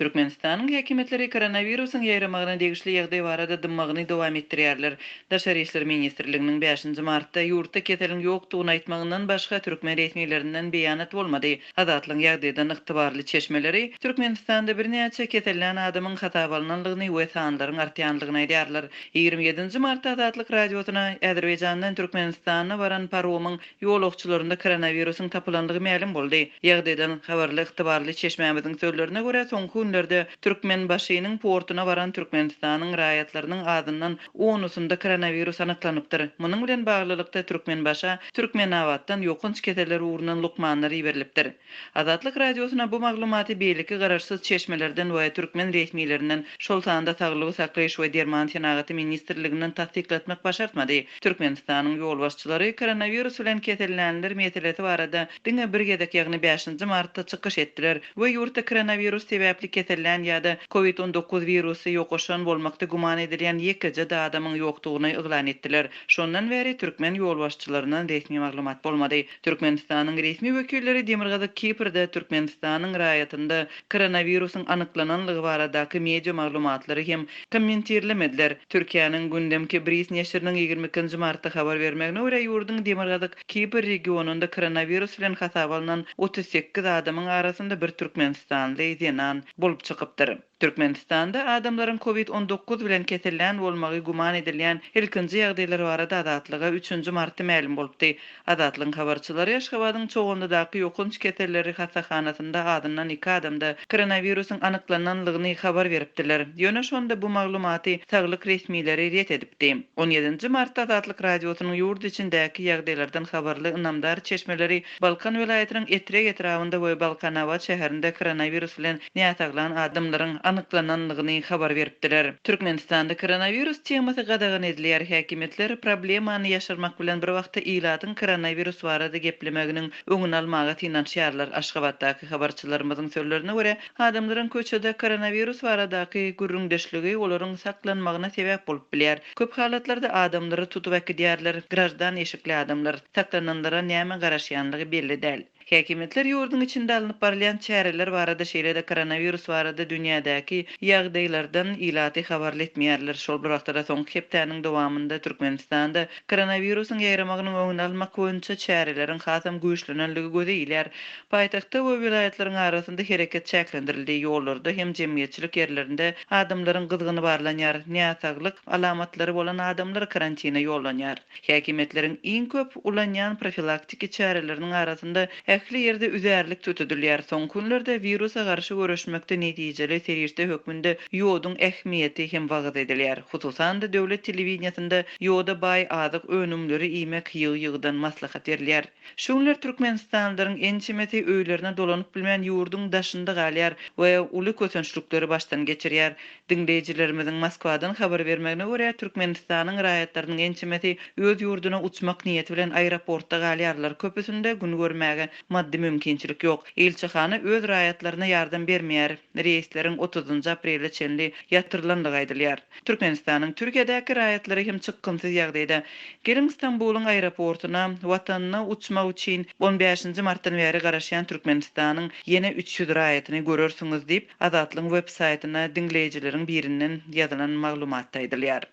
Türkmenistanyň häkimiýetleri koronawirusyň ýaýramagyna degişli ýagdaý barada dymmagyny dowam etdirýärler. Daşary işler ministrliginiň bäşinji martda ýurtda keseliň ýokdugyny aýtmagyndan başga türkmen resmilerinden beýanat bolmady. Azatlygyň ýagdaýdan ygtybarly çeşmeleri Türkmenistanda birnäçe kesellän adamyň hasaba alnandygyny we sanlaryň artýandygyny aýdýarlar. 27 nji martda Azatlyk Radiosyna Azerbaýjandan Türkmenistana baran paromyň Ýolagçylarynda koronawirusyň tapylandygy mälim boldy. Ýagdaýdan habarly ygtybarly çeşmämiziň sözlerine görä, soňky günlerde Türkmenbaşynyň portuna baran Türkmenistanyň raýatlarynyň azyndan onusynda koronawirus anyklanypdyr. Munuň bilen baglylykda, Türkmenbaşa Türkmenabatdan ýokanç keseller ugrundan lukmanlar iberilipdir. Azatlyk Radiosyna bu maglumaty beýleki garaşsyz çeşmelerden we türkmen resmilerinden, şol sanda Saglygy saklaýyş we derman senagaty ministrliginden tassyklatmak başartmady. Türkmenistanyň ýolbaşçylary koronawirus bilen kesellänler meselesi barada diňe bir gezek, ýagny bäşinji martda çykyş etdiler we ýurtda koronawirus sebäpli kesellän ýa-da covid 19 wirusy ýokaşan bolmakda güman edilýän ýekeje-de adamyň ýokdugyny yglan etdiler. Şondan bäri türkmen ýolbaşçylaryndan resmi maglumat bolmady. Türkmenistanyň resmi wekilleri Demirgazyk Kiprde Türkmenistanyň raýatynda koronawirusyň anyklananlygy baradaky media maglumatlary hem kommentirlemediler. Türkiýäniň Gündem Kibris neşiriniň 22 nji martda habar bermegine görä, ýurduň Demirgazyk Kipr regionynda koronawirus bilen hasaba alnan 38 adamyň arasynda bir türkmenistanly zenan bolup çykypdyr. Türkmenistanda adamlaryň covid 19 bilen kesellän bolmagy güman edilýän ilkinji ýagdaýlar barada Azatlyga üçünji martda mälim bolupdy. Azatlygyň habarçylary Aşgabadyň Çoganlydaky ýokanç keselleri hassahanasynda azyndan iki adamda koronawirusyň anyklananlygyny habar beripdiler. Ýöne şonda bu maglumaty saglyk resmileri ret edipdi. On ýedinji martda Azatlyk Radiosynyň ýurt içindäki ýagdaýlardan habarly ynamdar çeşmeleri Balkan welaýatynyň Etrek etrabynda we Balkanabat şäherinde koronawirus bilen näsaglan adamlaryň anyklanandygyny habar beripdiler. Türkmenistanda koronawirus temasy gadagan edilýär, häkimiýetler problemany ýaşyrmak bilen bir wagtda ilatyň koronawirus barada geplemeginiň öňüni almaga synanyşýarlar. Aşgabatdaky habarçylarymyzyň sözlerine görä, adamlaryň köçede koronawirus baradaky gürrüňdeşligi olaryň saklanmagyna sebäp bolup bilýär. Köp halatlarda adamlary tutup äkidýärler, graždan eşikli adamlar. Saklananlara näme garaşýanlygy belli däl. Häkimiýetler ýurduň içinde alnyp barylýan çäreler barada, şeýle-de koronawirus barada dünýädäki ýagdaýlardan ilaty habarly etmeýärler. Şol bir wagtda-da soňky hepdäniň dowamynda Türkmenistanda koronawirusyň ýaýramagynyň öňüni almak boýunça çäreleriň hasam güýçlenenligi göze ilýär. Paýtagtda we welaýatlaryň arasynda hereket çäklendirildi, ýollarda hem jemgyýetçilik ýerlerinde adamlaryň gyzgyny barlanýar, näsaglyk alamatlary bolan adamlar karantine ýollanýar. Häkimiýetleriň iň köp ulanýan profilaktiki çäreleriniň arasynda ähli ýerde üzärlik tutudylýar. Soňky günlerde wirusa garşy göreşmekde netijeli serişde hökmünde ýoduň ähmiýeti hem wagyz edilýär. Hususan-da, döwlet telewideniýesinde ýoda baý azyk önümleri iýmek ýygy-ýygydan maslahat berilýär. Şu günler türkmenistanlylaryň ençemesi öýlerine dolanyp bilmän ýurduň daşynda galýar we uly kösençlikleri başdan geçirýär. Diňleýjilerimiziň Moskwadan habar bermegine görä, Türkmenistanyň raýatlarynyň ençemesi öz ýurduna uçmak niýeti bilen aeroportda galýarlar, köpüsinde gün görmäge maddy mümkinçilik ýok. Ilçihana öz raýatlaryna ýardam bermeýär. Reýsleriň otuzynjy aprele çenli ýatyrylandygy aýdylýar. Türkmenistanyň Türkiýedäki raýatlary hem çykgynsyz ýagdaýda. Geliň Stambulyň aeroportuna, watanyna uçmak üçin on bäşinji martdan bäri garaşýan Türkmenistanyň ýene 300 raýatyny görersiňiz diýip, Azatlygyň web saýtynda diňleýjileriň birinden ýazylan maglumatda aýdylýar.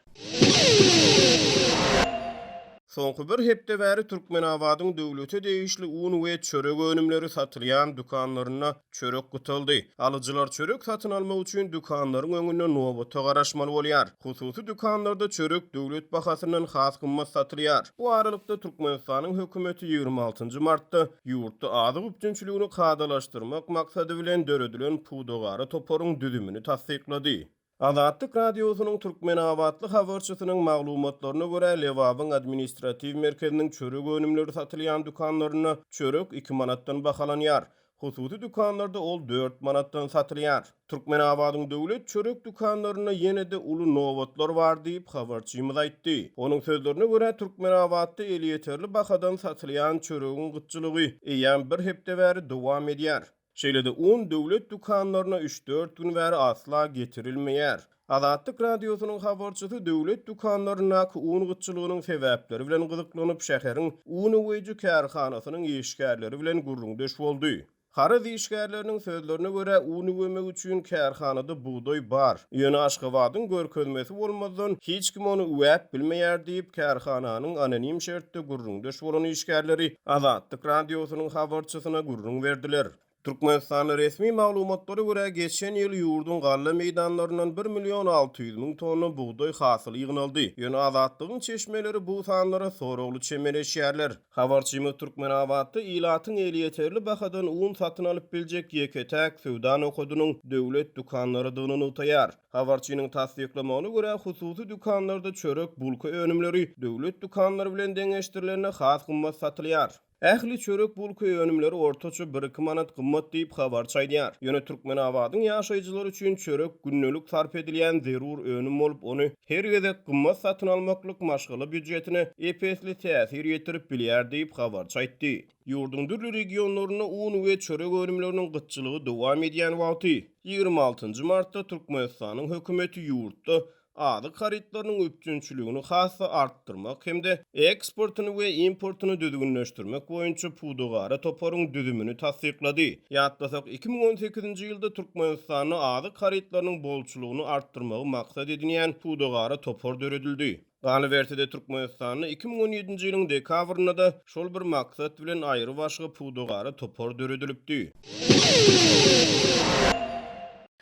Soňky bir hepde bäri Türkmenabadyň döwlete degişli un we çörek önümleri satylýan dükanlarynda çörek gytaldy. Alyjylar çörek satyn almak üçin dükanlaryň öňünde nobata garaşmaly bolýar. Hususy dükanlarda çörek döwlet bahasyndan has gymmat satylýar. Bu aralykda, Türkmenistanyň hökümeti 26 martda Ýurtda azyk üpjünçiligini kadalaşdyrmak maksady bilen döredilen pudagara toparyň düzümini tassyklady. Azatlyk Radiosynyň türkmenabatly habarçysynyň maglumatlaryna görä, Lebabyň administratiw merkeziniň çörek önümleri satylýan dükanlarynda çörek iki manatdan bahalanýar. Hususy dükanlarda ol dört manatdan satylýar. Türkmenabadyň döwlet çörek dükanlarynda ýene-de uly nobatlar bar diýip, habarçymyz aýtdy. Onuň sözlerine görä, Türkmenabatda elýeterli bahadan satylýan çöregiň gytçylygy eýýäm bir hepde bäri dowam edýär. Şeýle-de un döwlet dükanlaryna üç-dört gün bäri asla getirilmeýär. Azatlyk Radiosynyň habarçysy döwlet dükanlaryndaky un gytçylygynyň sebäpleri bilen gyzyklanyp, şäheriň un üweýji kärhanasynyň işgärleri bilen gürrüňdeş boldy. Haryt işgärleriniň sözlerine görä, un üwemek üçin kärhanada bugdaý bar. Ýöne Aşgabadyň görkezmesi bolmazdan, hiç kim ony üwäp bilmeýär diýip, kärhananyň anonim şertde gürrüňdeş bolan işgärleri Azatlyk Radiosynyň habarçysyna gürrüň berdiler. Türkmenistanda resmi maglumatlara görä, geçen ýyl ýurduň galla meýdanlaryndan bir million 600 müň tonna bugdaý hasyly ýygnaldy. Ýöne Azatlygyň çeşmeleri bu sanlara soragly çemeleşýärler. Habarçymyz Türkmenabatda ilatyň elýeterli bahadan un satyn alyp biljek ýeke-täk söwda nokadynyň döwlet dükanlarydygyny nygtaýar. Habarçynyň tassyklamagyna görä, hususy dükanlarda çörek, bulka önümleri döwlet dükanlary bilen deňeşdirilende has gymmat satylýar. Ähli çörek-bulka önümleri ortaça bir-iki manat gymmat diýip, habarçy aýdýar. Ýöne Türkmenabadyň ýaşaýjylary üçin çörek gündelik sarp edilýän zerur önüm bolup, ony her gezek gymmat satyn almaklyk maşgala býujetine ep-esli täsir ýetirip bilýär diýip, habarçy aýtdy. Ýurduň dürli regionlarynda un we çörek önümleriniň gytçylygy dowam edýän wagty, 26 martda Türkmenistanyň hökümeti ýurtda azyk harytlarynyň üpjünçiligini has-da artdyrmak hem-de eksportyny we importyny düzgünleşdirmek boýunça pudagara toparyň düzümini tassyklady. Ýatlasak, 2018-nji ýylda Türkmenistanda azyk harytlarynyň bolçulygyny artdyrmagy maksat edinýän pudagara topar döredildi. Galyberse-de, Türkmenistanda 2017-nji ýylyň dekabrynda-da şol bir maksat bilen aýrybaşga pudagara topar döredilipdi.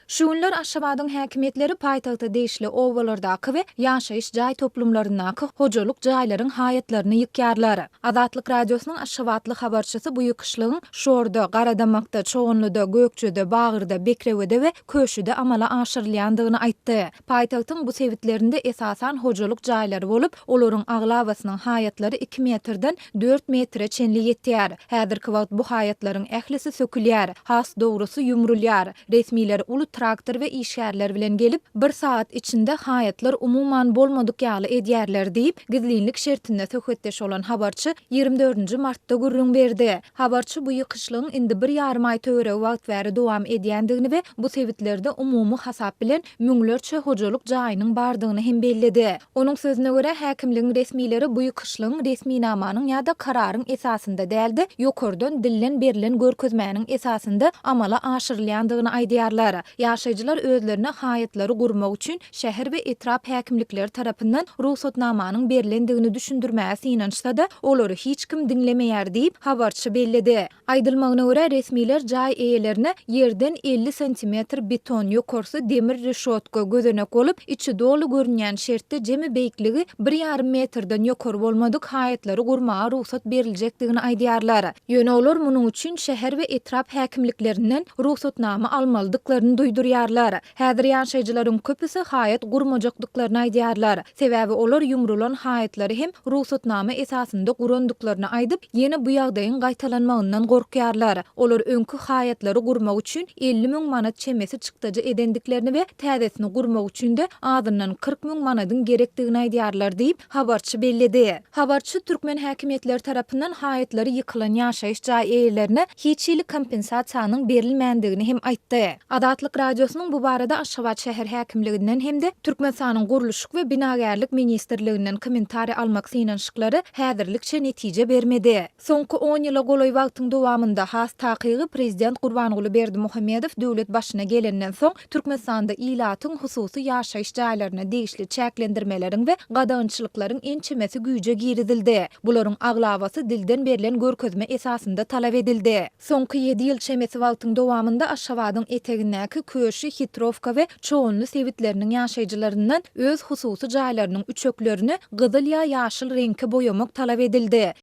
Şu günler Aşgabadyň häkimiýetleri paýtagta degişli obalardaky we ýaşaýyş jaý toplumlaryndaky hojalyk jaýlaryň haýatlaryny ýykýarlar. Azatlyk Radiosynyň aşgabatly habarçysy bu ýykyşlygyň Şorda, Garadamakda, Çoganlyda, Gökjede, Bagyrda, Bekrewede we Köşüde amala aşyrylýandygyny aýtdy. Paýtagtyň bu sebitlerinde esasan hojalyk jaýlary bolup, olaryň aglabasynyň haýatlary iki metrden dört metre çenli ýetýär. Häzirki wagt bu haýatlaryň ählisi sökülýär, has dogrusy ýumrulýar. Resmiler uly traktor we işgärler bilen gelip, bir sagat içinde haýatlar umuman bolmadyk ýaly edýärler diýip, gizlinlik şertinde söhbetdeş bolan habarçy 24 nji martda gürrüň berdi. Habarçy bu ýykyşlygyň indi bir ýarym aý töweregi wagt bäri dowam edýändigini we bu sebitlerde umumy hasap bilen müňlerçe hojalyk jaýynyň bardygyny hem belledi. Onuň sözüne görä, häkimligiň resmileri bu ýykyşlygyň resminamanyň ýa-da kararyň esasynda däl-de, ýokardan dilden berlen görkezmäniň esasynda amala aşyrylýandygyny aýdýarlar. Ýaşaýjylar özlerine haýatlary gurmak üçin şäher we etrap häkimlikleri tarapyndan rugsatnamanyň berlendigini düşündirmäge synanyşsa-da, olary hiç kim diňlemeýär diýip, habarçy belledi. Aýdylmagyna görä, resmiler jaý eýelerine ýerden 50 santimetr beton, ýokarsy demir reşotka, gözenek bolup, içi doly görünýän şertde jemi beýikligi bir ýarym metrden ýokary bolmadyk haýatlary gurmaga rugsat beriljekdigini aýdýarlar. Ýöne olar munuň üçin şäher we etrap häkimliklerinden rugsatnama almalydyklaryny duýdurýarlar. Häzir ýaşaýjylaryň köpüsi haýat gurmajakdyklaryny aýdýarlar. Sebäbi olar ýumrulan haýatlary hem rugsatnama esasynda gurandyklaryny aýdyp, ýene bu ýagdaýyň gaýtalanmagyndan gorkýarlar. Olar öňki haýatlary gurmak üçin 50 müň manat çemesi çykdajy edendiklerini we täzesini gurmak üçin-de azyndan 40 müň manadyň gerekdigini aýdýarlar diýip, habarçy belledi. Habarçy türkmen häkimiýetleri tarapyndan haýatlary ýykylan ýaşaýyş jaý eýelerine hiç hili kompensasiýanyň berilmändigini hem aýtdy. Azatlyk Radiosynyň bu barada Aşgabat şäher häkimliginden hem-de Türkmenistanyň Gurluşyk we binagärlik ministrliginden kommentariý almak synanyşyklary häzirlikçe netije bermedi. Soňky on ýyla golaý wagtyň dowamynda, has takygy prezident Gurbanguly Berdimuhamedow döwlet başyna gelenden soň, Türkmenistanda ilatyň hususy ýaşaýyş jaýlaryna degişli çäklendirmeleriň we gadagançylyklaryň ençemesi güýje girizildi. Bularyň aglabasy dilden berlen görkezme esasynda talap edildi. Soňky ýedi ýyl çemesi wagtyň dowamynda Aşgabadyň etegindäki Köşi, Hitrowka we Çoganly sebitleriniň ýaşaýjylaryndan öz hususy jaýlarynyň üçeklerini gyzyl ýa ýaşyl reňke boýamak talap edildi.